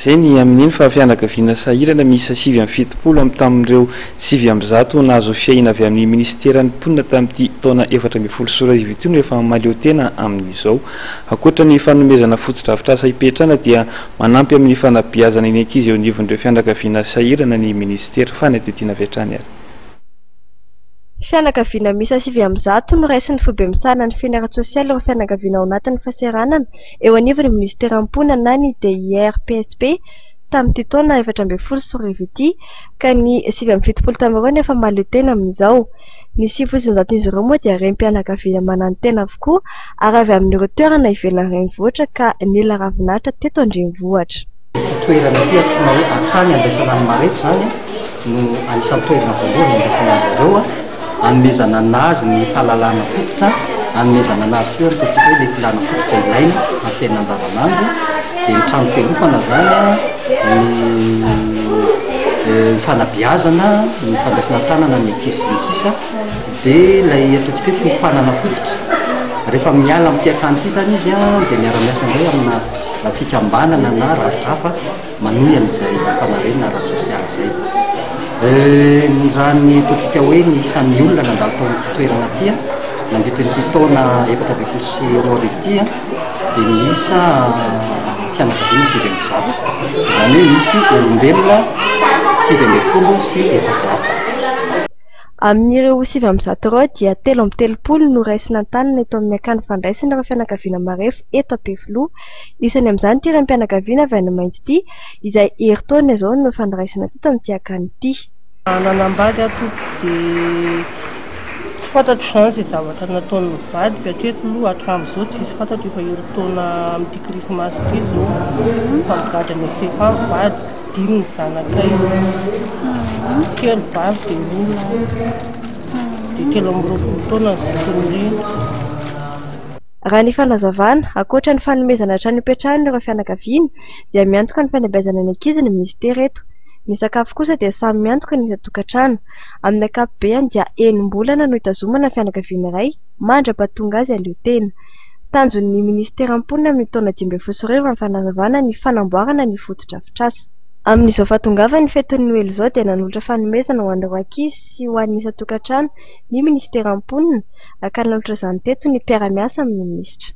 Izay ny amin'iny fa fianakaviana sahirana miisa 79 amin'ny tamin'ireo 109 nahazo fiahiana avy amin'ny minisiteran'ny mponina tamin'ity taona 2014 ity no efa mahaleo tena amin'izao. Ankoatra ny fanomezana fotodrafitrasa hipetrahana dia manampy amin'ny fanabeazana ny ankizy eo anivon'ireo fianakaviana sahirana ny minisitera. Fanadihadiana avy hatrany ary. Fianakaviana miisa 109 no raisin'ny foibe misahana ny fiainana ara-tsosialy ireo fianakaviana ao anatin'ny fahasahiranana eo anivon'ny minisiteran'ny mponina na ny DIRPSP tamin'ity taona 2014 ity ka ny 79 tamin'ireo no efa mahaleo tena amin'izao. Ny 190 izy ireo moa dia renim-pianakaviana mananotena avokoa ary avy amin'ireo toerana ivelan'ny renivohitra ka nila ravinahitra teto an-drenivohitra. Ity toerana ity antsoina hoe Akany andraisana ny marefo izany no anisan'ny toerana voalohany andraisana an-dry zareo, anomezana an'azy ny fahalalana fototra, anomezana an'azy koa ny ataontsika hoe ilay filàna fototra ilaina amin'ny fiainana andavanandro, dia ny trano fialofana izany, ny fanabeazana, ny fandraisana an-tanana ny ankizy sy ny sisa, dia ilay ataontsika hoe fiofanana fototra. Rehefa miala amin'ity akany ity izany izy dia miara-miasa indray amina fikambanana na rafitra hafa manohy an'izay fanarenana ara-tsosialy izay. Raha ny ataontsika hoe ny isan'ny olona nandalo tao amin'ity toerana ity nandritra ity taona 2014 ity dia miisa fianakaviana 109, izany hoe misy olombelona 419. Amin'ireo 109 ireo dia 33 no raisina an-tanana eto amin'ny akany fandraisana ireo fianakaviana marefo eto Ampefiloha. Isany amin'izany ity raim-pianakaviana avy any Mainty ity, izay herintaona izao no efa noraisina teto amin'ity akany ity. Nanambady aho tompoko dia tsy fantatro izany izay zavatra nataon'ny vadiko hatreto aloha hatramin'izao tsisy fantatro efa herintaona amin'ity krismasy ity izao fa migadra any SEFA ny vadiko, dimy ny zanakay, telo vavy dia roa lahy dia 23 taona ny zokiny indrindra. Raha ny fanazavana, ankoatra ny fanomezana trano ipetrahana ireo fianakaviana dia miantoka ny fanabeazana ny ankizy ny minisitera eto. Ny sakafo kosa dia samy miantoka ny isan-tokantrano. Amin'ny ankapobeny dia enim-bolana no itazomana ny fianakaviana iray mandra-pahatonga azy hahaleo tena. Tanjon'ny minisiteran'ny mponina amin'ny taona 2015 raha ny fanazavana ny fanamboarana ny fotodrafitrasa. Amin'izao fahatongavan'ny fetin'ny Noely izao dia nanolotra fanomezana ho an'ireo ankizy sy ho an'ny isan-tokantrano ny minisiteran'ny mponina ka nanolotra izany teto ny mpiara-miasa amin'ny minisitra.